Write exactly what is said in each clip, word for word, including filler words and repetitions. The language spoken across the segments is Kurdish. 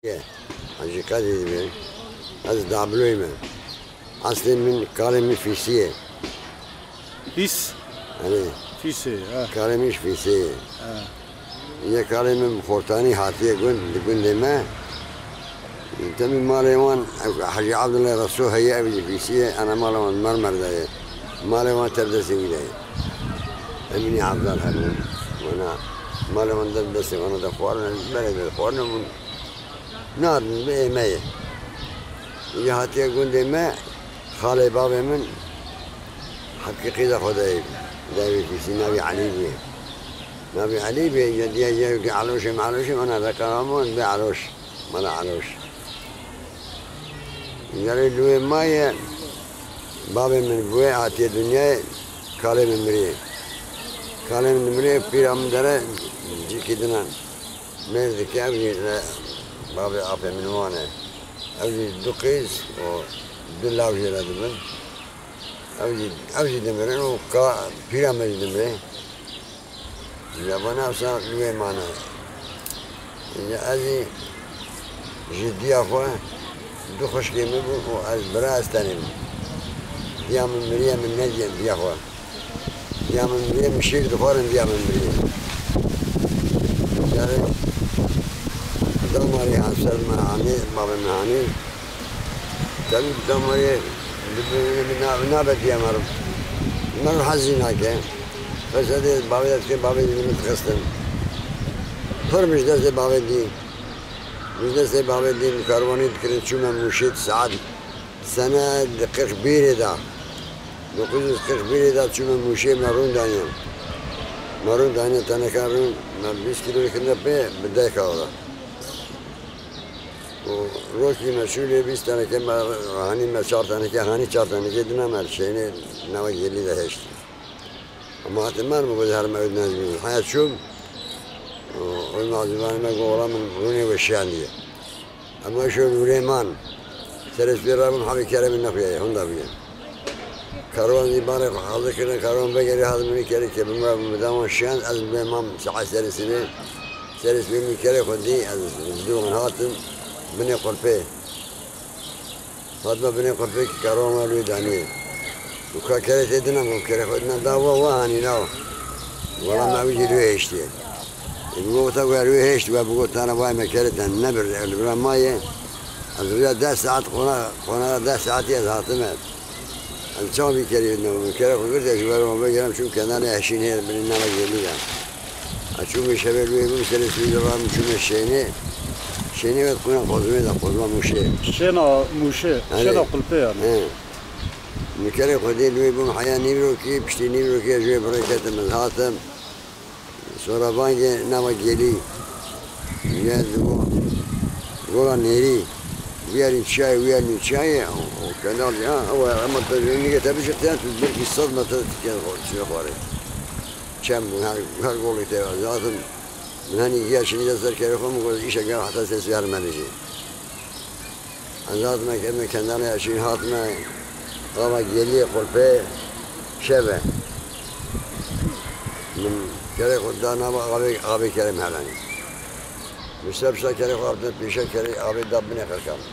Ye. Hacî Qedî dibê. Ez Dabloyî me. Eslê min, kalê min Fîsî ye. Fîs? Erê. Fîsê, ha. Kalê min ji Fîsê ye. Ha. Yê kalê min bi Xortanî hatiye gund, di gundê me. Temî malê wan, ew Hecî Abdullah Reso heye, ew jî Fîsî ye, ana mala wan Mermer de ye. Malê wan tev destê wî de ye. Emînî Abdal hebûn. Wana, malê wan der destê wana de xwarin, berê de xwarin bûn. Nadin, bi ê me ye. Îca hatiye gundê me, xalê bavê min, Heqîqî de xwe de ye. Devê Fîsî navê Elî bûye. Navê Elî bûye, îca diye ye ki Eloşê Meloşê, wana reqama min bi Eloş. Mala Eloş. Gerê li wê maye, bavê min bi wê hatiye dinyayê, kalê min miriye. Kalê min dimiriye, pîra min dere cîkî dinan. Mêr dike, ev jî re-, bavê apê min wan e. Ev jî du qîz û du lav jê re dibin. Ev jî, ev jî dimirin û ka-, pîra me jî dimire. Ji vana wisa li wê mane. Îca ez jî ji diya xwe du xwişkê min bûn û ez bira ez tenê bûm. Diya min miriye, min nediye diya xwe. Diya min miriye, min şêr dixwarin diya min miriye. Carê damarê hemser me hanê, bavê min hanê. Tevî damarê bi-, bi-, bi-, na-, nabe diya me re. Me re hezî nake. Fesedê bavê destê bavê dî min dixistin. Pir min ji destê bavê dî. Min ji destê bavê dî, min karwanî dikirin, çûme Mûşê di saet sene di qirx bîrê de. Dokuz yüz kırk bir de çûme Mûşê, me rûn daniye. Me rûn daniye, teneke rûn, me bîst kîlo kirine pê, bi deh kawra. Û rokî me şûlê bîst teneke, me hanî me çar teneke, hanî çar teneke dina me şênê nava gelî de heşt. Ama hatê me, me got, her me ödnez bin. Haya çûm, o, o mazîvanê me got, "Ola min rûnê we şiyandiye." Ama şu rûnê man, serê sibê rabûm, havê kerê min nexuyaye, honda bûye. Karwan zî barê xwe hazir kirin, karwan vegerî, hat min kerê ke bi me, bi dawan şiyan, ez bi mam saet serê sibê, serê sibê min kerê xwe dî, ez bi dû min hatim, binê qulpê. Fatma binê xwe pêk karwan we lê danî. Û ka kerê tê dina, min kerê xwe dina da we, we hanî na we. Wela me wî jî lê hêştiye. Ê, bi wota we lê hêşt, we bi gotana vay me kerê te nebir, li bira maye. Ez rêya deh saet qona, qona deh saetî ez hatime. Ez çawa vî kerê dina, min kerê xwe girte, ji ber wan vegerim, çûm kenarê eşîn hê, binê nava gelî de. A çûme şevê lûyê bûm, serê sibê rabûm, çûme şênê. Şênê wet qûna Qozmê de, Qozma Mûşê. Şêna Mûşê, erê. Şêna Qulpê yani. He. Min kerê xwe dê lûyê bûm, heya nîvrokî, piştî nîvrokî ez ji wê bi rê ketim, ez hatim. Sonra vangê nava gelî. Gel bu. Gola nêrî. Wiyarî çiyayê, wiyarî çiyayê. O kenal ya, ew e, ama te nîge te bijî, te tu belkî sed metre tike çiye xwarê. Çem bû, her, her golê te zaten. Min henî giya şinî de ser kerê xwe, min got, "Îşe gel heta ses ver me bijî." Ez hatime, ketime kendanê eşîn, hatime ava geliyê Qulpê şeve. Min kerê xwe da nava avê, avê kerê min helanî. Min ser pişta kerê xwe hatime pêşe kerê avê da binê qirka min.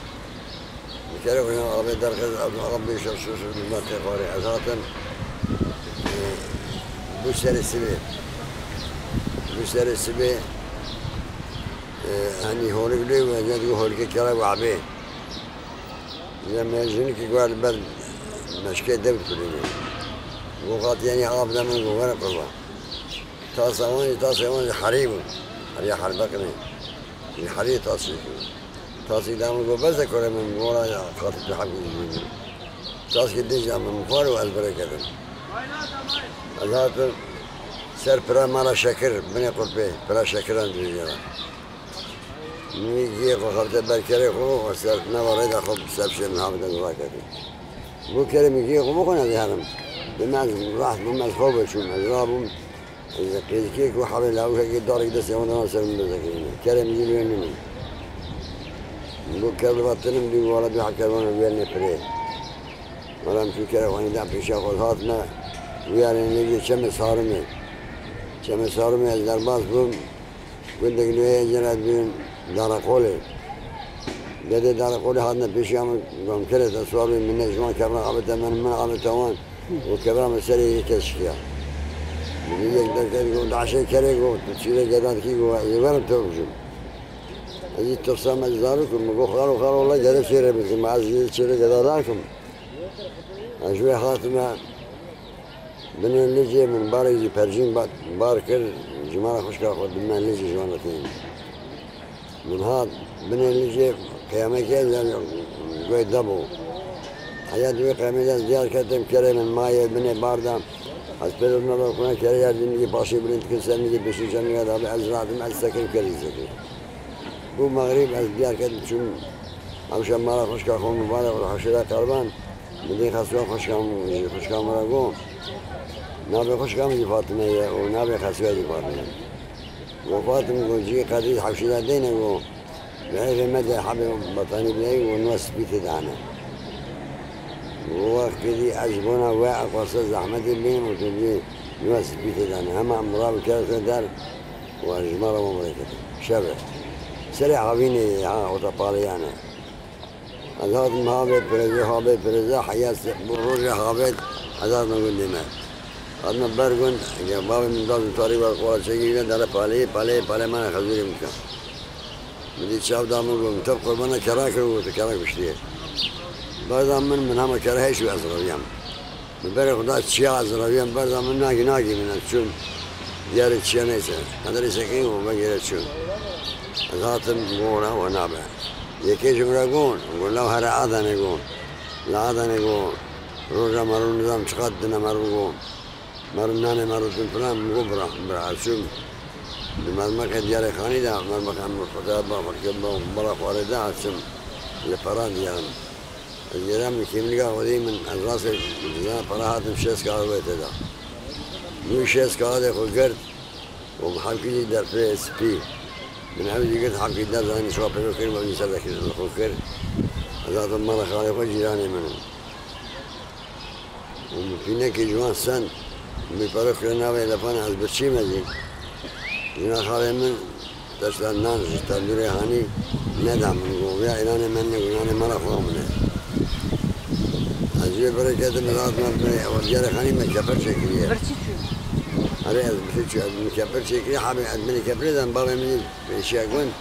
Min kerê xwe nav avê derxist, ev av bêşe sosur min tê xwarê. Ez hatim, e, bû serê sibê. Bû serê sibê, e, henî holik lê ve, ne digo holikê kere ve abê. Ya me jinikî guha li ber meşkê dev dikulîne. Go qat yanî av de min go were qurban. Tasa wan jî, tasê wan jî herî bûn. Heriya herbeqinê. Ji herî tasî bûn. Tasî da min go bes de kore min go ra ya qat tu hemkî jî bûn. Taskê din jî da min xwar û ez bi rê ketim. Ez hatim ser pira mala Şekir, binê Qulpê, pira Şekiran dibêje. Min wî giyê xwe xebite ber kerê xwe û ser nava rê de xwe ser piştê min havite dûra ketî. Bû kerê min giyê xwe bixwe ez ê herim. Dema ez reht bûm, ez xwe veçûm, ez rabûm. Ez qêzikê ku hevê lawikekê darek destê wan dana ser min bezekirîne. Kerê min jî li wê nimî. Min got ker li va tinim dî wala dû hekar wana wiyarnê pirê. Wala min çû kerê xwe da pêşiya xwe hatime. Wiyarê nêviyê Çemê Sarumê. Çemê Sarumê ez derbas bûm. Gundek li wê hêncî re dibînim Daraqolê. Gedê darê qolê hatine pêşiya min, got, "Kere te siwar bî, min ne ji wan kevran avête min, min avête wan." Got, "Kevran min serê yekê şikiya." Min yek derket, got, "Daşê kerê," got, "tu çîrê geda dikî?" Got, "Ez ê werim te bibijim." Ez jî tirsam, ez zarok im, min got, "Xalo, xalo, wele gere çêrê bikim, ez jî çêrê geda nakim." Ez ji wê hatime binê licê, min barek jî percîn ba-, bar kir, ji mala xwişka xwe dime licê ji wan re têm. Min hat binê licê, qeyamekê ez goy de bû. Heya di wê qeyamê de ez diyar ketim, kerê min mayê binê bar de. Ez pê re me ve kuna kerê yer din yê paşê bilind kir, ser min yê pêşî ser min yê dabe, ez radim, ez sekirim kerê sekirim. Bû mexrîb, ez diyar ketim, çûm ewşa mala xwişka xwe, mibarek û hewşêra Qerban. Min dî xesûya xwişka min, ji xwişka min re got, "Navê xwişka min jî Fatime ye û navê xesûya jî Fatime ye." Got, "Fatim," got, "cihê qedrî hewşêra deyne," got, "bi hêvê me de hebê betanî bideyî û niha spî tê de hene." Got, "Wextê dî ez ji bona we eqwase zehmetê bêm û tu dî niha spî tê de hene. Hema em rabin kerê xwe der." Û ez ji me re wan birekete. Şev e. Serê havînê ha, ota paleyan e. Ez hatim havê pirêze, havê pirêze, heya se-, bo rojê havê, ez hatim gundê me. Hatime ber gund, ya bavê min da zutarî wer qora çekî, ne dere paleyê, paleyê, paleyê me ne xezûrê min dike. Min dî çav da min got, "Min te bi qurbana kera kir," got, "Tu kera kuştiye." Berda min, min hema kera hêş û ez reviyam. Min berê xwe da çiya, ez reviyam berda min, nagî, nagî min, ez çûm diyarê çiya neyse. Qederê sekî û vengê re çûm. Ez hatim, got, "Wela we nabe." Yekê ji min re got, got, "Law here Adanê," got. "Li Adanê," got, "roja mero nizam çiqas dine mero," got. "Mero nanê mero din filan," min got, "Bira, bira." Ez çûm di mermeqê diyarê xanî de, mermeqê min xwe de ba, xwe de ba, bala xwarê de, ez çûm li peran diyarim. Ez gêra min kêmlîka xwedî min, ez rastê dizana para hatim şêst kaxid wê tê de. Min şêst kaxidê xwe girt û min hemkî jî derpê spî. Min ew jî girt hemkî der zanî şiwa pêro kir û ew jî ser de kir xwe kir. Ez hatim mala xalê xwe cîranê min in. Û min pînekê ji wan send, min pere kire navê elefanê ez birçî me jî. Jina xalê min Teşta nan ji tendûrê hanî neda min, got, "Vêya îlanê me nîne, got, nanê mala xwe min e." Ez ji wê berê ketim, ez hatim binê, ew diyarê xanî me keper çêkiriye. Birçî çû? Erê, ez birçî çû, ez min keper çêkiriye, hebê ez binê keperê de bavê min jî pêşiya gund,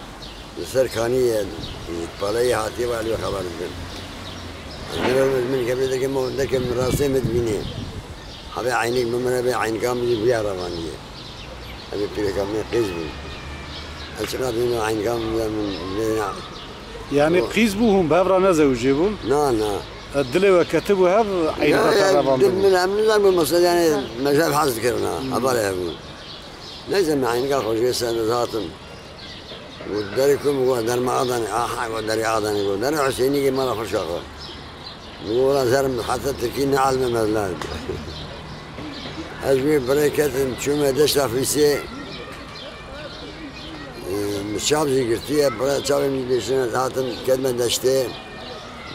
li ser kanî ye, ji paleyê hatiye ve, ez li wê xeber didim. Ez binê min keperê derkem, derkem rastê min dibînê. Hebê eynik bi min re bê, eynika min jî bûya revaniyê. Hebê pîreka min qîz bû. Ez çiqas dîno eynika min bûya min lê na. Yanî O- qîz bû hûn bi hev re nezewicê bûn? Na, na. E, dilê we ketibû hev, eynika Ya, te ya, revan dil bû? Min em nizan bû mesela, yanî me ji hev hez dikirina, hevalê hev bûn. Neyse, min eynika xwe jê ser ez hatim. Got, "Derê ku?" Min got, "Derma Adanê." "Aha," got, "Derê Adanê," got, "Derê Husênî," got, "mala xwişka xwe." Min got, "Wela zer min heta tirkî ne elme mezlend." Ez wê birê ketim, çûme deşta Fîsê. Min çav jî girtiye, bira çavê min dêşine hatim, ketime deştê.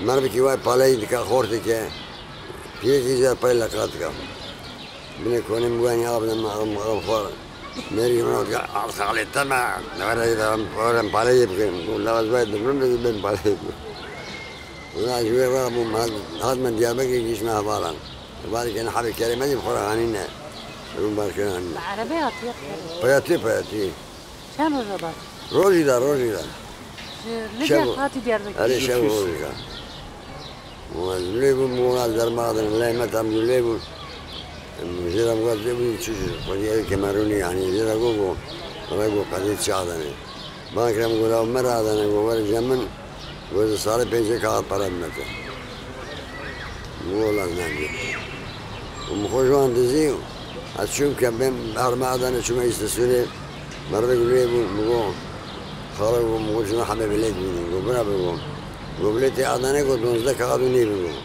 Mervikî way paleyî dike, xorteke. Pîrekî jî pey leqat dike. Binê konê min got, "Yanî av de me, av, av xwar." Mêrî min got, "Al xalê te me, were de em, were em paleyê bikin." Got, "La ez wayê dibrim, ez bên paleyê bikim." Wela ji wê re bûm, hat, hatime Diyarbekirê, gihiştime hevalan. Hevalê ke ne hebê kerê me jî bi xwe re hanîne. Rûn bar kirin hanîne. Bi erebeyê hatiye bi kerê? Peyatî, peyatî. Çend roja da? Rojî da, rojî da. Ji Licê Şev-, hatî Diyarbekirê? Erê, şev rojî da. Û ez lê bûm, û ez derma din, lê me tam lê bû. Em jê re got, lê bû, çi, xwedî ev kemerûnî, yanî jê re got, got, re got, qedê çi Adanê. Bang kire min got, "Law me re Adanê," got, "Were cem min," got, "Di salê pêncê kaxit pere bime te." Got, "Wela ez nagê." Û min xwe ji wan dizî, ez çûm ke bên herme Adanê, çûme Îstesûrê. Merivek lê bû, min got, "Xalo," got, "min got, çima hebê bilêt bînî?" Got, "Bira," bi got. Got, "Bilêtê Adanê," got, "duwazdeh kaxit û nîv," got.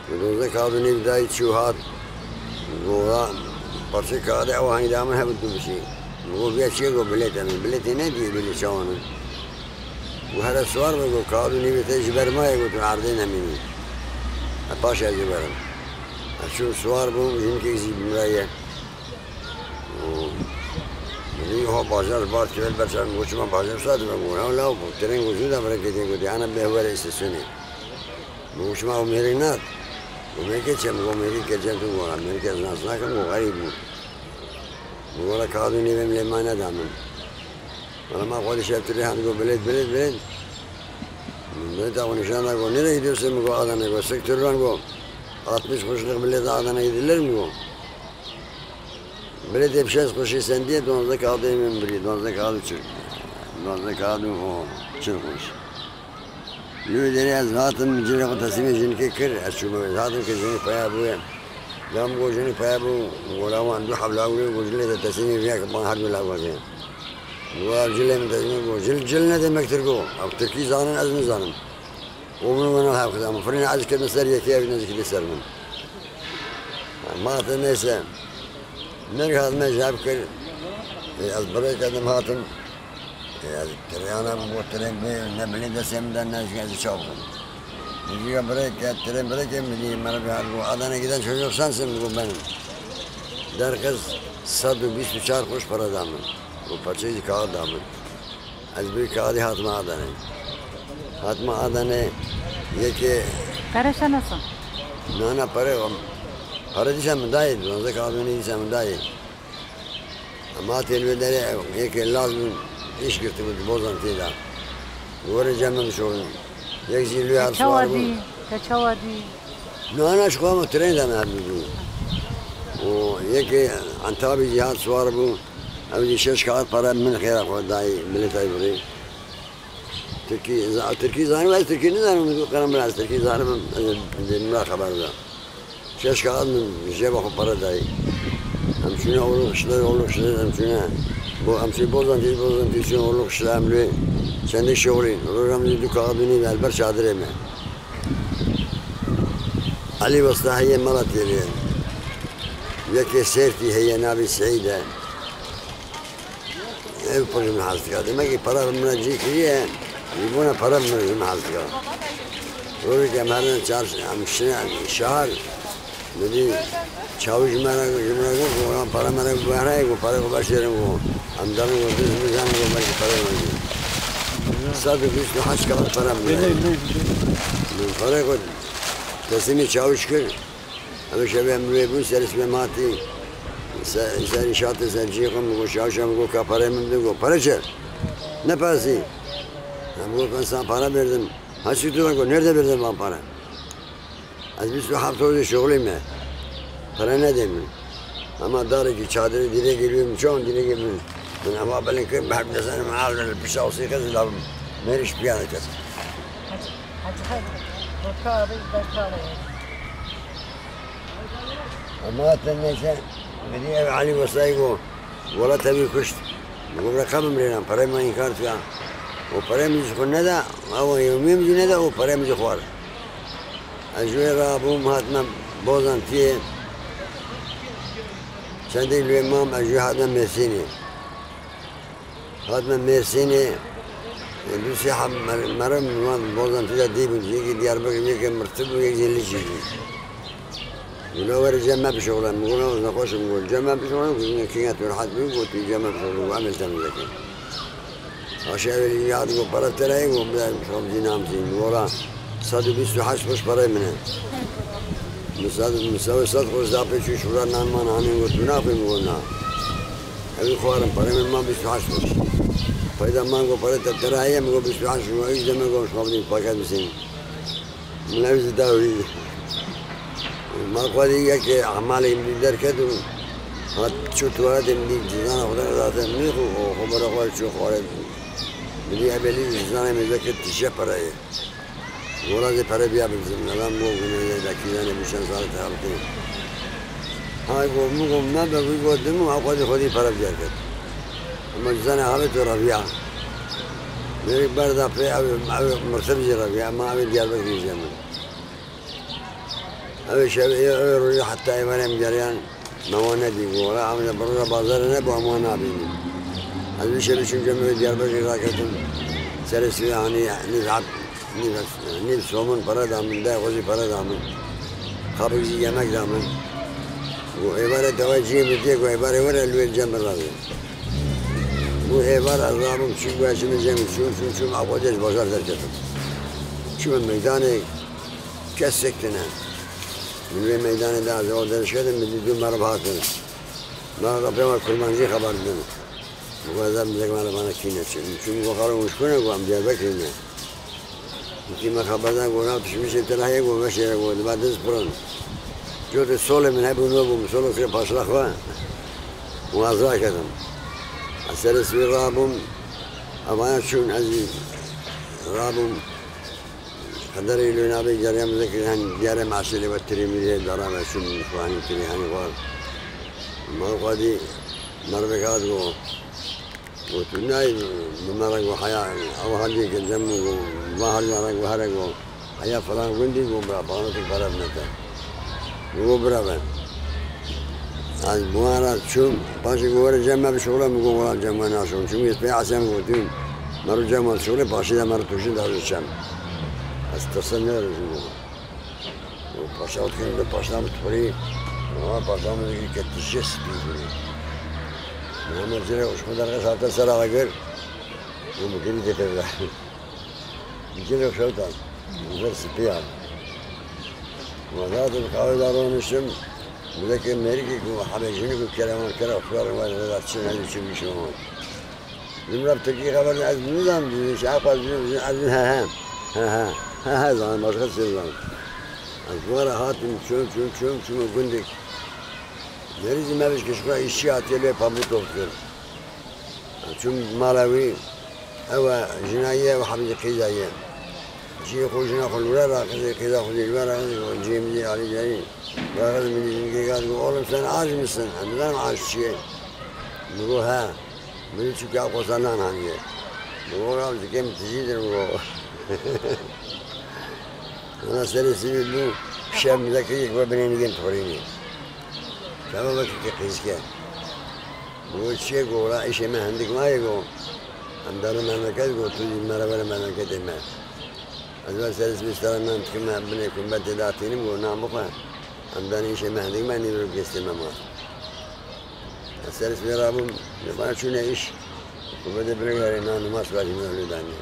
Got, "Duwazdeh kaxit û nîv dayî çû hat." Got, "Wela parçeyê kaxidê ew hanî da min, hebû tu bişî." Got, "Vêya çi ye?" Got, "Bilêt e." Bilêtê nedî, bilê çawan in. Got, "Here siwar be," got, "kaxid û nîvê te ji ber ma ye," got, "Tu erdê nemînî." E, paşê ez ê werim. Ez çûm siwar bûm, jinikek jî bi min re ye. Û bi Lî ho bajar bar çevel berçan, goçma bajar saat ben gona la bu tren gocu da bırak gidin gudi. Ana behwere istasyonu. Bu goçma o merik nat. Bu meke çem go merik ke cem tu gona. Merik ez nas nakim go garip bu. Bu gora kağıdı nevem lemana damın. Bana ma xwedî şevtirê hat go bilêt, bilêt, bilêt. Min bilêta xwe nîşan da go, "Nereye gidiyorsun?" Min go, "Adana'ya." Go, "Siktir lan." Go, "Altmış kuruşluk bilete Adana'ya gidilir mi?" Go. Bilêtê bi şeş kuruşî sendiye, duwazdeh kağıdê min birî, duwazdeh kağıdê çil, duwazdeh kağıdê o çil kuruş. Li wê derê ez hatim, cilê xwe teslîmê jinikê kir, ez çûme wê. Hatim ke jinik peya bûye. Dem go jinik peya bû, go la wan du heb law wê, go cilê te teslîmê viya ke ban her du law vazê. Go ev cilê min teslîmê go. Cil, cil ne demektir go. Ev tirkî zanin, ez nizanim. Û min wena hev xizam. Firîna ez kirdim ser yekê, ev nezîkî li ser min. Ma te neyse. Min hatime jev kir. Ê, ez birêk edim hatim. Ê, ez treyana min got, "Tren bê, ne bilê destê min de, ne ez çaw bikim." Min jî birêk e, tren birêk e, min dî, min bi hat got, "Adana'ya giden çocuk sensin." Min got, "Benim." Derxiz sed û bîst û çar kuruş para da min. Û parçeyê kağıt da min. Ez bi kağıdî hatime Adana'ya. Hatime Adana'ya yekê Pere şenesin. Nana pere, pere dîsa min dayê, duwazdeh kağıdê dîsa min dayê. Ama hatê li wê derê yekê laz bûn, îş girtibû di Bozantiyê de. Were cem min bişoxin. Yek jî lê hat Te çawa suwar bû. Dî? Te çawa dî? Nana ji xwe me tren de me hebû. Û yekê Entabî jî hat suwar bû. Ew jî şeş kağıt pere min xêra xwe dayî, bilêtayî birî. Tirkî, za-, Tirkî zanim, ez Tirkî nizanim, min got, "Qenem bira, ez Tirkî zanim, em, ez ê min re xeber bida." Şeş kağıt min jêba xwe pere dayî. Em çûne oğlu kişiler, oğlu kişiler, em çûne. Bo, em çû Bozantî, Bozantî çûne oğlu kişiler, em lê çendê şoxlîn. Roja min du kağıt bînî, elber çadirê me. Elî Westa heye, mala têrê. Yekê Sêrtî heye, navê Seîd e. Ev pir ji min hez dike. Demek ki para min re cî kiriye, ji bona para min ji min hez dike. Rojek em herin çar, em şine şahar, dibî çawiş ji me re, ji min re got, "Wan para me re bi behre ye, got, para xwe beşêrin, got, em derin, got, diz bizanin, got, belkî para me." Sed û bîst û heşt kağıt para min re. Min para xwe teslîmê çawiş kir. Ev şevê em wê bûn, serê sibê me hatî. Se-, serî şatê ser cihê xwe, min got, "Şaşa," min got, "Ka parayê min bidin." Got, "Para çi? Ne parasî?" Em got, "Ben sana para verdim." "Ha, çi tu?" Got, "Nerede verdin bana para? Ez bîst û heft rojê şoxlî me. Para nedê min." Ama darekî çadirê dîrêkê lê min çawan dîrêkê min. Min eva belin kir, bi her desenim al, pişa osî xez lavim. Mêriş piya diket. Hacı, Hacı, Hacı, vodka abi, ben kahve. Ama te neyse, bidî ev Elî Wesayî go, wela te wî kuşt. Go bira ka bimrênan, pereyê me înkar dike. O pereyê min jî xwe neda, ewa yewmiyê min jî neda, o pereyê min jî xwar. Ez ji wê re bûm, hatime Bozantiyê. Çendê li wê mam, ez ji wê hatime Mêrsînê. Hatime Mêrsînê, du sê heb mer-, meriv min wan Bozantî de dîbûn, yekî Diyarbekir, yekê mirtib û yek jî Licî bû. Wilo were cem me bişoxle, min got, "Ez nexweş im," got, "Cem me bişoxle," got, "Kîne tu rehet bî," got, "Tu cem me bişoxle," got, "Em ê li te min vekin." Aşê ew ê li yad got, "Para te re ye," got, "Bila xwe bidî nam zîn." Wala sed û bîst û heşt kuruş parayê min e. Min sed, min sed, sed kuruş da pê çû şûra nan man hanê got, "Tu naxwî?" Min got, "Na." Ew ê xwarin, parayê min ma bîst û heşt kuruş. Peyda man got, "Para te, te re heye?" Min got, "Bîst û heşt kuruş." Îş deme got, "Xwe bidî paket bisîn." Min ew zî da wî. Ma xwedî yekê emalê min dî derket û hat çû tuwaletê min dî cizana xwe de zaten nîx û xwe bere xwe çû xwarê. Min dî ebelî cizanê min vekir tişe pereyê. Wela zê pere biya bigizim. Nelam go gune ye dakîzane bû çend sal te habitê. Hay go min go me be wî go dimu ha xwedî xwedî pere biya ket. Ama cizane habit û reviya. Mêrik berda pê ew, ew mirtib jî reviya, ama ew Diyarbekirî jî min. Ew şevê, ew rojê heta êvarê em geriyan, me wan nedî. Gora ew de bi roja bazarê nebû, em wan nabînin. Ez vî şevê çûm cem ew Diyarbekirê raketim. Serê sivê hanî nîv heb, nîv, nîv somun pere da min, deh xwezî pere da min. Xapik jî yemek da min. Got, "Êvarê dewayê cihê min dê," got, "Êvarê were li wê cem min razê." Bû êvar ez rabûm, çûm, guya çûme cem, çûm, çûm, çûm, Aqoçê ji bajar derketim. Çûme meydanê, kesek tune. Min vê meydanê de ez êvar derketim, min dî du meriv hatin. Meriv re pê wan kurmancî xeber didin. Min got, "Ez milek me re bana kî neçe." Çûm, got, "Xalo, hûn ji ku ne?" Got, "Em Diyarbekirî ne." Wekî me xeber dan, got, "Nav tişmişê te re heye?" Got, "Veşê re." Got, "Dibe diz pirin." Cotê solê min hebû, nû bû, min solo kir paşra xwe. Û ez raketim. Ez serê sibê rabûm. Evana çûn, ez jî rabûm. Qederê lê nabê, geriya min vekir hen diyare meşelê ve tirê mirî heye, dara ve çûn min xwe henî tirê henî xwar. Me xwedî merivek hat got, Got, "Tu nayê bi me re?" Got, "Heya, ew herdê ke cem min," got, "va heriya re," got, "here," got, "heya filan gundî," got, "bira, bana tu pere bine te." Min got, "Bira be." Ez bi wan re çûm, paşê got, "Were cem me bişuxule," min got, "Wela cem we naşuxulim." Çûm ez pê Hesen, got, "Tu mero cem we dişuxulê, paşê de mero tûşin de çem." Ez tirsim nêrojim got. Û paşa û dikên de paşa min tixurî, û paşa min dikî ke tiştê spî bû. Min hema cire û ji xwe derxist hate ser agir, û min kirî tê pê ve. Min cire xewtan, min ver spî hat. Û ez hatim qawê de roniştim, milekê mêrikê ku hebê jinik û kerewan kera xwar û ez çi neyê çi bişim wan. Ji min re bi tirkî xeber da, ez nizanim, dibêje, "Apa, ez, ez, he, he, he, he, he, he, zanim, başka tiştê nizanim." Ez ji wan re hatim, çûm, çûm, çûm, çûme gundek. Merîzî me bişke ji xwe îşçî hatiye lê pamû top dikir. Ez çûm mala wî, ew e, jina ye, ew hebî qîza ye. Cihê xwe, jina xwe li we raxizê, qîza xwe jî li we raxizê, cihê min jî alî carî. Raxizê min jî gêga digo, "Oğlum, sen aç mısın?" Ez nizanim aç çi ye. Min got, "He." Min çûka qosa nan haniye. Min got, "Oğlum, dikêm tijî dir," min got. Ana serê sivî bû, şev min de kiriye, ve binê nigên tixurînê. Şeva vekirî qîzke. Min got, "Çi ye?" Got, "Wela îşê me hindik maye," got. "Em dane memleket," got, "Tu jî mere were memleketê me." Ez wer serê sibê sera nan dikime binê kumbetê de hatînim, got, "Nan bixwe. Em danê îşê me hindik me, nîvro gestê me ma." Ez serê sibê rabûm, li bana çûne îş. Kumbetê binê herê nan û mas vajî min lê daniye.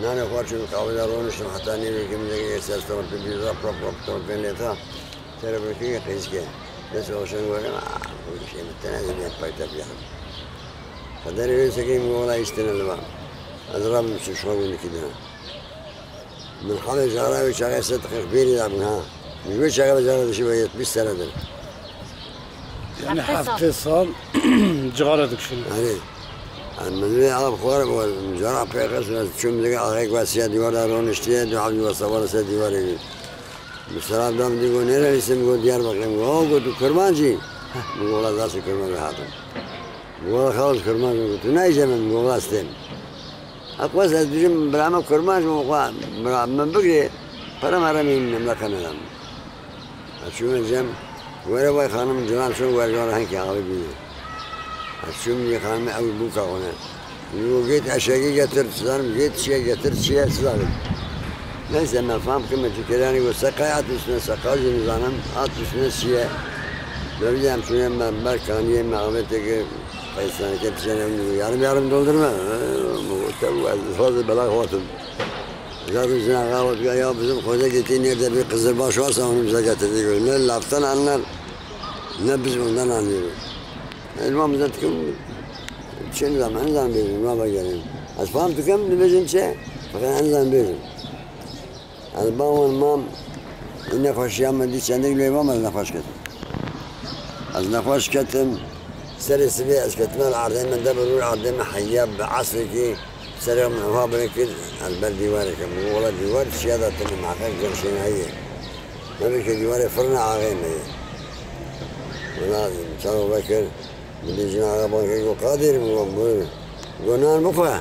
Nanê xwar çûm qawê de roniştim, heta nîvro ke min de ser strom pê bî rap, rap, rap, strom pê lêta. Serê binê kiriye qîzke. Dest ve hoşan were, "Ah, bu işe mi tene de bir payta bir." Kaderê wê sekê min wela îş tine li va. Ez rabim çi şuwa gundikî dina. Min xalê jara wê çaxê sed qirx bêrî da bûn ha. Ji wê çaxê ve jara dişî ve yetmiş senedir. Yani heftê sal cigara dikişînin. Erê. Yani min wê av xwar, jara pê qirx sene çûm dike axek ve siya dîwar da roniştiye, du hevdî ve sewara ser dîwarê wî. Min selam da min dî got, "Nêre lîsim?" Got, "Diyarbekir." Got, "O," got, "tu kurmanc î?" Min got, "Wela ez asê kurmanc ve hatim." Min got, "Wela xalos kurmanc." Min got, "Tu nayê cem me?" Min got, "Wela stêm." Heq wes ez dijim bira me kurmanc, min xwe bira min bigirê, pere me remî nemleqe neda min. Ez çûme cem, were vay xanim, ciwan çûn wergara henkê avê bîne. Ez çûm yê xanimê ew bûka xwe ne. Min got, "Gêt eşegî getir, çizanim, gêt çiye getir, çiye, çizanim." Neyse, me fam kime çi kiranî got, "Seqay at üstüne, seqa jî nizanim, at üstüne çiye." Me vî em çûne me ber kaniyê me avê têkê qeysaneke tişene min got, "Yarım yarım doldurma." Min got, "Tev, ez fazla bela xwatim." Zaten jina xawet ya bizim Xwedê gittiği nerede bir Kızılbaş varsa onu bize getirdi. Ne laftan anlar, ne biz ondan anlıyoruz. Elma bize tıkım, çin zaman, zaman bizim, baba gelin. Az fam tıkım, ne bizim çe, fakat en zaman bizim. Az bawan mam, ne hoş ya, men di çendik lê mam, ne hoş ketim. Ez nexweş ketim, serê sibê ez ketime li erdê min de, bi rû erdê min heya bi esrê kî serê min eva binê kir, ez ber dîwarê kem. Min got, "Wela dîwar çiya de tune, meqe gerşênayî ye. Nebê ke dîwarê firna axê me ye." Wela çawa vekir, min dî jina axa bang kir, got, "Qadir," min got, "Buyur." Got, "Nan bixwe."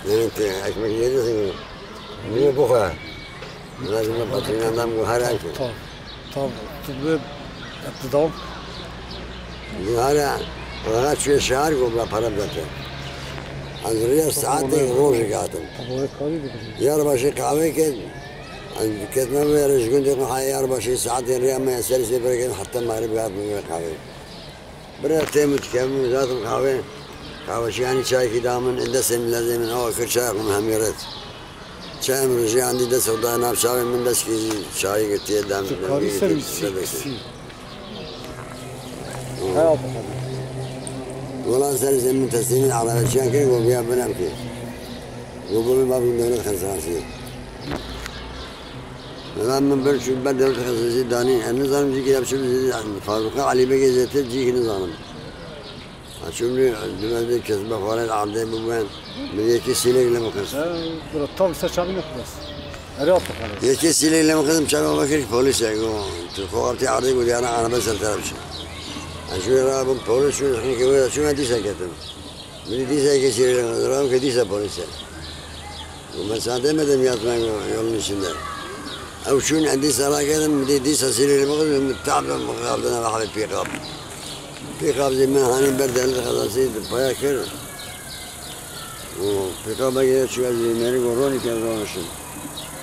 Yani te ekmek yiyeceksin. Min got, "Bixwe." Lazim e patrîna dam got, "Here." Tav, tav, tu bi eptidaw. Got, "Here, aha çûye şehar," got, "Bila pere bide te." Ez riya saetê rojê hatim. Tav, karî dibirî. Diyarbaşê qehwê kir. Ez ketime vê re ji gundê xwe haya Diyarbaşê saetê riya me serê sê bire kir, heta mexrib hatim vê qehwê. Bira têm û dikevim û zatim qehwê. Qehweçiyanî çayekî da min, destê min lezê min awa kir, çayek min hemî ret. Çayê min rijê andî dest xwe da nav çavê min, dest kî çayê girtiye da min. Tu karî ser wî sî, sî. Heya bixwe. Wela ser zê min teslîmî erebeçiyan kir, got biya binem kir. Got bibê bavê dewlet xesasî. Wela min bir çû ber dewlet xesasî danî, ez nizanim cîkî ya biçû zêdî, fabrîka Elî Begê zêtir cîkî nizanim. Ha, çûm lê dibê vê kesba xwarê erdê bibûn. Min yekê sîlek li min xist. Bira tam ser çavî nexwest. Erê, at xwarê. Yekê sîlek li min xist, çavê xwe kir polîs e, got, tu xwe wextê erdê, got, diyara araba ser te re biçin. Ha, çû ra bûm polîs, çû xînkê wê re çûm, ez dîsa ketim. Min dîsa yekê sîlek li min xist, ra ke dîsa polîs e. Û me sade me de miyat me yolun içinde. Ew çûn, ez dîsa raketim, min dî dîsa sîlê li min xist, min tab da min xapdina ve halê pîqab. Pîqab zî min hanî ber dewlet xesasî paya kir. Û pîqabekê çû ez mêrik û ronî ke ronişim.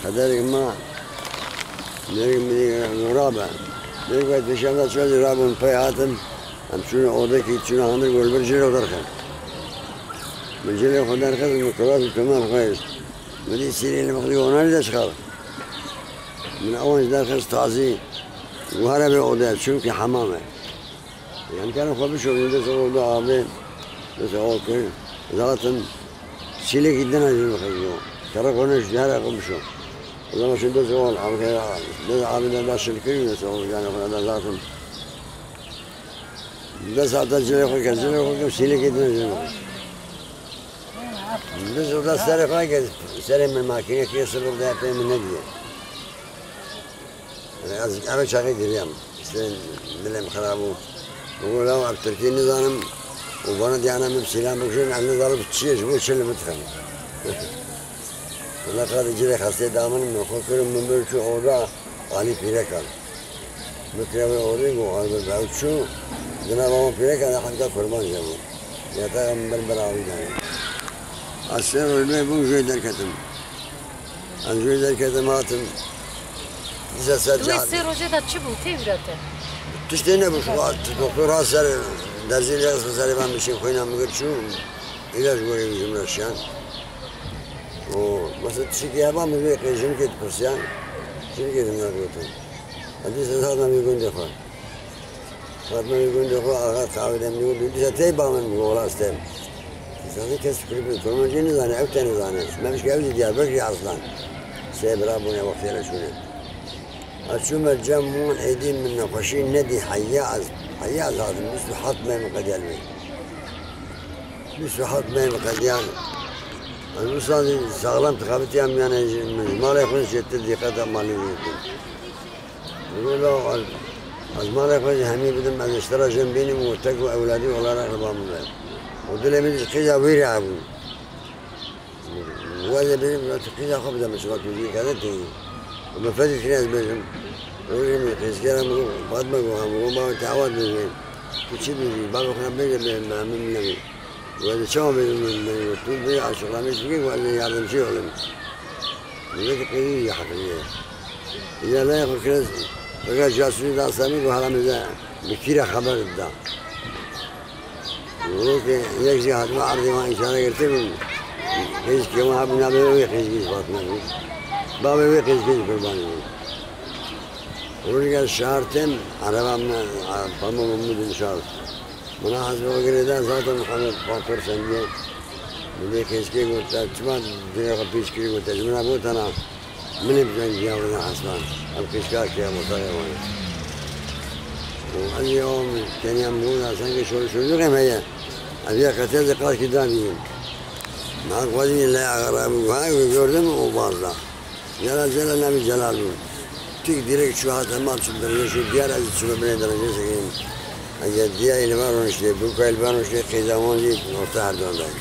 Qederek ma, mêrik min ê rabe. Mêrik wê pêşan da çû ez rabûn pey hatim. Em çûne odekî, çûne handir, got li vir cilê xwe derxe. Min cilê xwe derxist, min kilas û temam xwe hişt. Min dî sîrê li min xwe dî, onanî de çixal. Min ewan ji derxist tazî. Got here vê odê, çûn ki hemam e. Em kene xwe bişo, min dest xwe da avê. Dest xwe kir. Zatim sîlekî dina ji min xist got. Kere xwe ne ji here xwe bişo. O zaman şûn dest xwe, avê, dest avê de da şil kir, dest xwe canê xwe da zatim. Dest hata cilê xwe kir, cilê xwe kir, sîlekê din cilê xwe. Biz orada serê xwe kir, serê min makînekê sibir de pê min nediye. Ez ev çaxê giriyam. İşte dilê min xirab bû. Û law ev tirkî nizanim. Û bana diyana min sîlan bikişin, ez nizanim çi ye, ji bo çi li min dixin. Wela qadê cilê xestê da min, min xwe kirim, min bir çû orada alî pîrekan. Min kire wê orî bû, ew çû, di nava wan pîrekan de heta kurban jebû. Ya te em ber ber awî dayê. Ez sê roj bê bûm, jê derketim. Ez jê derketim, hatim. Dîsa ser Tu wê sê rojê de çi bû? Tê vira te? Tiştê nebû, doktor ha ser, derzî lê serê van bişên xwîna min girt çû. Îlaç gorê min ji min re şiyan. Û mesela tiştekî heba min vê qê jinikê dipirsiyan. Jinikê din me gotin. Em dîsa hatin vê gundê xwe. Hatin vê gundê xwe, axa qawê dem digot, dîsa tey ba min, min got, wela ez têm. Dîsa zî kes fikrî bi, kurmancî nizane, ew te nizane. Me bişke ew jî Diyarbekirî aslan. Sê bira bûne, wextê re çûne. Ez çûme cem wan, êdî min nexweşî nedî, heya ez, heya ez hatim, bîst û heft meh min qediya li wê. Bîst û heft meh min qediyan. Ez wisa zî saxlem dixebitiya min, yanî ji, min ji malê xwe çêtir dîqeta malê wî dikim. Min got, "Law, ez, ez malê xwe ji hemî bidim, ez ji te re jin bînim û te ku ewladî olarak li ba min be." Û dilê min ji qîza wî re hebû. Wezê bêjim, tu qîza xwe bide min, çima tu jî kene tê yî. Û min fedî tine ez bêjim. Rojê min qîzkera min got, Fatme got, ha, min got, bavê te awa dibêje. Tu çi dibêjî? Bavê xwe bêje, bê, bê, min nebî. Wezê çawa bêjim, min, min got, tu bê açıklamış bikî, wezê yardımcı olayım. Min got, qîzî jî heqlî ye. Ya lê xwe kire, xwe casusî da ser min, got, hala min ze bi kî re xeber da. Rokê yek jî hatibû erdê wan îşare girtibû. Qîzkê wan hebû navê wê qîzkî ji Fatme bû. Bavê wê qîzkî ji Qurbanî bû. Rojek ez şar têm, ereba min, a, pamok û mû din şar. Min a hesbê xwe girê da, zaten Mihemed Batur Sendiye. Min vê qîzkê got, "Te çima dilê xwe pîç kirî?" Got, "Te ji min re botana." Min ê bi cengiya wina hesban. Ev qîzka ke motorê wan e. Û ez ê awa min keniya min goda sengê şol-, şolcûxê me ye. Ez ya qetiyê zî qas kî da bînim. Ma xwedî lê axira bû. Ha, gördüm û bazda. Celal, Celal navî Celal bû. Tik direk çû hate mal çû derece çû diyar ez çûme binê derece sekeyim. Ez ya diya li van roniştê, bûka li van roniştê, qêza wan zî orta her dua dayî.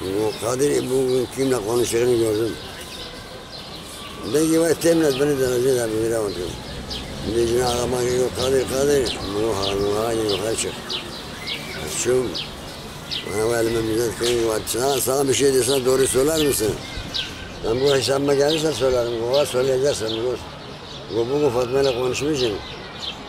Û Kadirî bû kîmle konuştuğunu gördüm. Dengê wê têm ne, binê derecê de bibîre wan têm. Dê jina adama ki got, "Kadir, Kadir." Min got, "Ha, min got, ha, yê yukarı çık." Ez çûm. Bana wê li min mizet kirin, got, "Sana, sana bir şey desem doğru söyler misin?" Ben bu hesabıma gelirse söylerim. Got, "Söyleyeceksin." Got, got, "Bu, bu Fatma ile konuşmuşsun."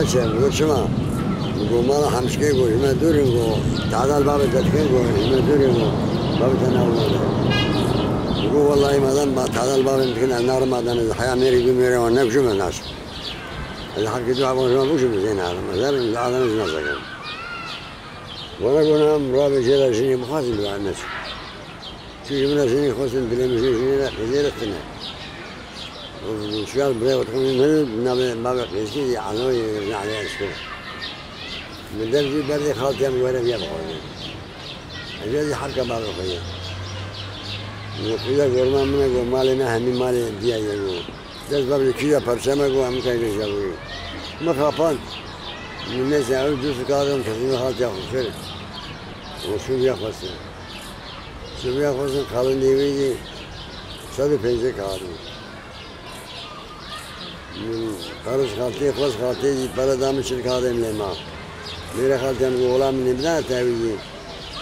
Çima çi? Go çima? Go mala Hemşikê, go ji me dûr in, go tadal babê te dikin, go ji me dûr in, go babê te newlade. Go wellahî madem ba tadal babê min dikin, ez narim Adanê, ez heya mêrî dû mêrê wan nekujim, ez naçim. Ez hevkê dû hevan ji me bikujim, ez ê neherim. Ez herim, ez Adanê jî nasekirim. Wana go na em rabê jê re jinê bixwazin, bila neçû. Çû ji min re jinê xwestin, dilê min jê jinê re, xêzê re tune. Û çiya birê xwe dixwin, min navê bavê qêzkê jî Aloyê Rênalê Eşko. Min dev jî berdê xaltiya min were viya bixwazin. Ez jî hevka bavê xwe ye. Min qîza gorma min e, go malê me hemî malê diya ye, go. Dest bavê kîja parçe me, go em kay rêja bûyî. Me xapand. Min neyse ew dûst kadim, tesîmê xaltiya xwe kir. Û şûviya xwestin. Şûviya xwestin, qalindê wî jî sed û pêncî kadim. Min qeriş xaltê, xwest xaltê jî pere da min çil kadim lê ma. Mêrê xaltê min go ola min ê bida te wî jî.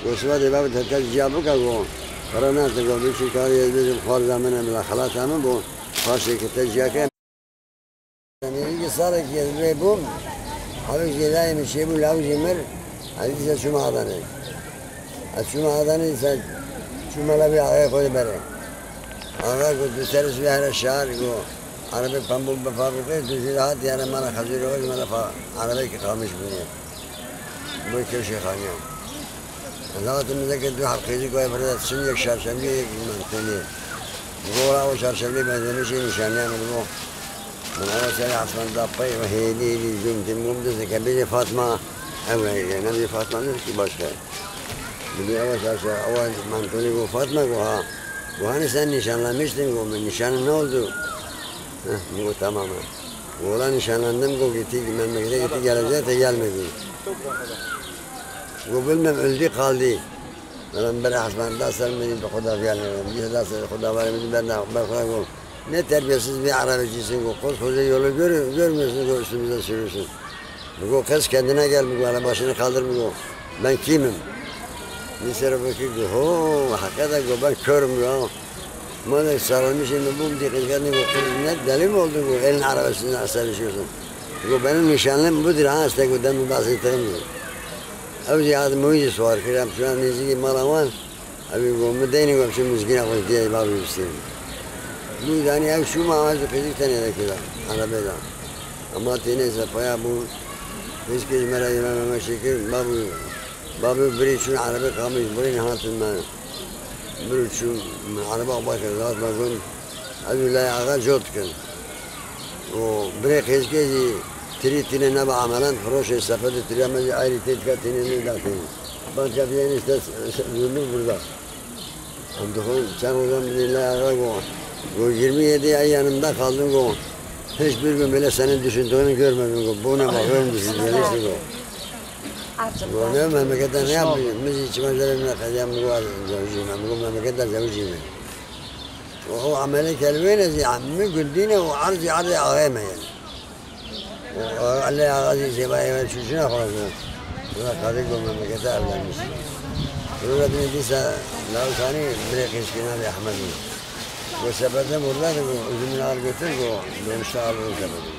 Go siva dê bavê te te ciya bike, go pere nate, go bi çil kadê ez bêjim xwarza min e, bila xelata min bo. Paşê ke te ciya ke. Yanî, îlkî salekî ez vê bûm, hevik jê dayê min çêbû, lawikê mir, ez dîsa çûme Adanê. Ez çûme Adanê, dîsa çûme la vê axayê xwe de berê. Axa got, tu serê sibê here şar, got, erebê pembû bi fabrîkê, tu jê re hatî here mala Xezûrê xwe, ji me re fa-, erebeyekî qamiş bûye. Bo kewşê xaniya. Ez hatim zeke du heb qêzî goya birêz çin yek çarşembî yek mantolî. Gora o çarşembî benzemişê nîşaniya min bo. Min ewa serê esman da pey ve hêlî hêlî jûm tim bûm dizike bêjê Fatma. Ew e, ne bêjê Fatma ne ki başka. Bêjê ewa çarşe-, ewa mantolî go Fatma go ha. Go hani sen nişanlanmıştın go, nişanın ne oldu? Heh, go tamam ha. Go ola nişanlandım go gittik memlekete gittik gelecek de gelmedi. Go bilmem öldü kaldı. Lan ber hesban da ser min bi Xuda gelmedi. Bir da ser Xuda var min ber da ber Xuda go. Ne terbiyesiz bir arabacısın go. Koskoca yolu gör, görmüyorsun go üstümüze sürüyorsun. Go kız kendine gel go hele başını kaldır go. Ben kimim? Bir sene bakıyor go. Ho, hakikaten go ben körüm go. Madem sarılmışım bu diye kız kendine go. Kız ne deli mi oldun go? Elin arabasından sarışıyorsun. Go benim nişanlım budur ha işte go demin bahsettiğim gibi. Ew jî hat min wî jî siwar kir, em çûne nêzîkî mala wan. Ew ê got, min deynê got, çû mizgîna xwe ji diyayê bavê bistînim. Bû zanî ew çû ma ez û qêzîk tenê de kira, erebê de. Ema tênê sefaya bû, qêzkê ji me re yê me memeşê kir, bavê Babê birî çûn erebê qamiş birîn hatin me. Birî çûn min ereba xwe kir, hat me gund. Ez û Lay Axa cot dikin. Û birê qêzikê jî tirî tîne nebe emelan, firoşê sepetê tiriya me jî ayrî tê dika tîne nêda tîne. Bang ketiye enişte zûrmir burada. Em dixwin çend rojan bidî Lay Axa got. Got yirmi yedi ay yanımda kaldın got. Hiçbir gün böyle senin düşündüğünü görmedim got. Bu ne bakıyorum düşünceli got. Got ne memlekette ne yapayım? Biz içime zerre ne kazıyan bu var. Zevciyim. Bu memlekette zevciyim. O, o amele kelbine zi ammi güldüğüne o arzi arzi ağayım yani. O, o, Allah ağzı zebaya ve çocuğuna fazla. Bu da karı bu memlekette evlenmiş. Bunu da bir diyse Lavusanî bile keşkine bir Ahmet. Bu sepete burada da bu üzümünü al götür bu. Dönüşte al bu sepeti.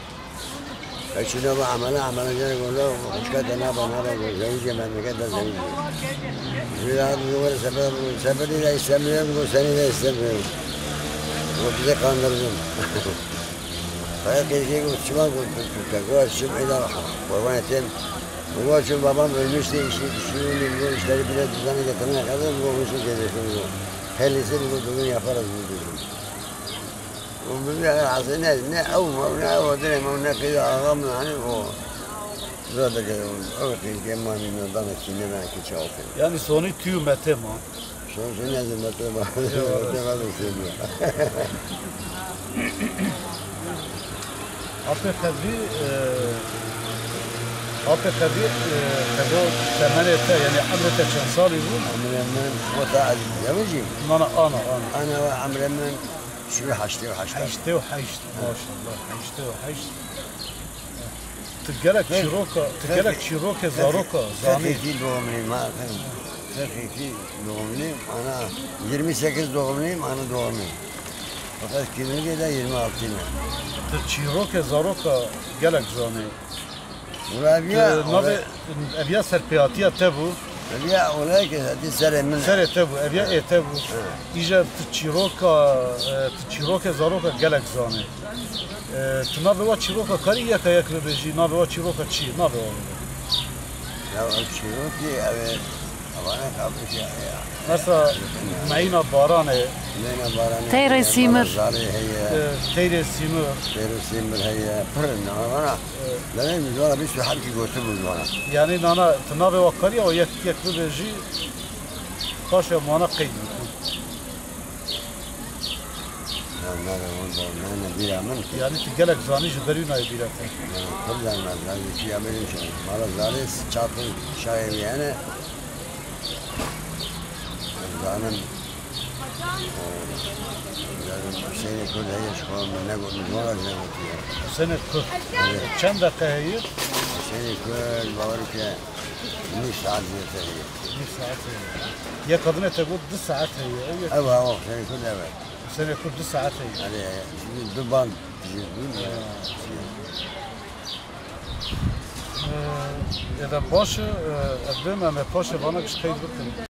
Eşine bu amele, amele gene gönde, hoşka de naba, naba, zevcî memleket de zevcî. Jüri adı duvara sepet, sepeti de istemiyorum, bu seni de istemiyorum. Bu bizi kandırdın. Kaya keşke bu çıma bu, bu, bu, bu, bu, şum ila, kurban ettim. Bu, bu, şum babam ölmüştü, işi, işi, bu işleri bile düzene getirene kadar bu, bu, şum getirdim bu. Kellesi bu, bugün yaparız bu, dedim. Û bi vî rastî ne, ne ew me, ne ew dirê me, ne qîza axa me, hani o. Zor dike, ew qîzkê me, ne dana kî, ne dana kî çaw kir. Yani sonî tu metê ma. Son, son ne zî metê ma. Metê ma da sê bû. Apê Qedrî, e, Apê Qedrî, e, qedo temenê te, yani emrê te çend salî bû? Emrê min, weta ez zewicîm. Nana, ana, ana. Ana we emrê min Şurî heştê û heşt. Heştê û heşt, maşallah, heştê û heşt. Tu gelek çîroka, tu gelek çîrokê zaroka zanî. Qirq iki doğumluyum ha. Qirq iki doğumluyum. Ana yirmi sekiz doğumluyum, ana doğumluyum. Fakat kimliğe de yirmi altı ne. Tu çîrokê zaroka gelek zanî. Ula eviya, navê, eviya serpêhatiya te bû? Eviya olayê ke hetî serê min e. Serê te bû, eviya ê te bû. Îja tu çîroka, e, tu çîrokê zaroka gelek zanî. E, tu navê wa çîroka karî yeka yek bibêjî, navê wa çîroka çi? Navê wa bibê. Ya ev çîrokî ev ê, evane kabirkî ya. Mesela Meyna Baranê. Meyna Baranê Teyrê heye, Sîmir. Mala Zarê heye. E, Teyrê Sîmir. Teyrê Sîmir heye. Pir ne, evana. Belê min ji wan re bîst û heft kî gotibû ji wan re. Yani nana, tu navê wa kariya wa yek yek bibêjî, paşê em wana qeyd bikin. Ya navê wan da nayne bîra min kî. Yani tu gelek zanî ji ber wî nayê bîra te. Ya pir zanî, zanî çi ya bêjim şaş. Mala Zarê çatir şayê wî hene. Zanim, e, Hüseyinê Kurd heye ji xwe min negot, min zora jî negotiye. Hüseyinê Kurd. Evet. Çend deqe heye? Hüseyinê Kurd, bawer ke nîv saet zêde heye. Nîv saet heye. Yek kadinê te got du saet heye. Ew yek. Ew ha, o Hüseyinê Kurd ew e. Hüseyinê Kurd du saet heye. Hadi, e, şimdi du band. Ha. Ê de baş e, ez bêm em ê paşê vana giş qeyd bikin.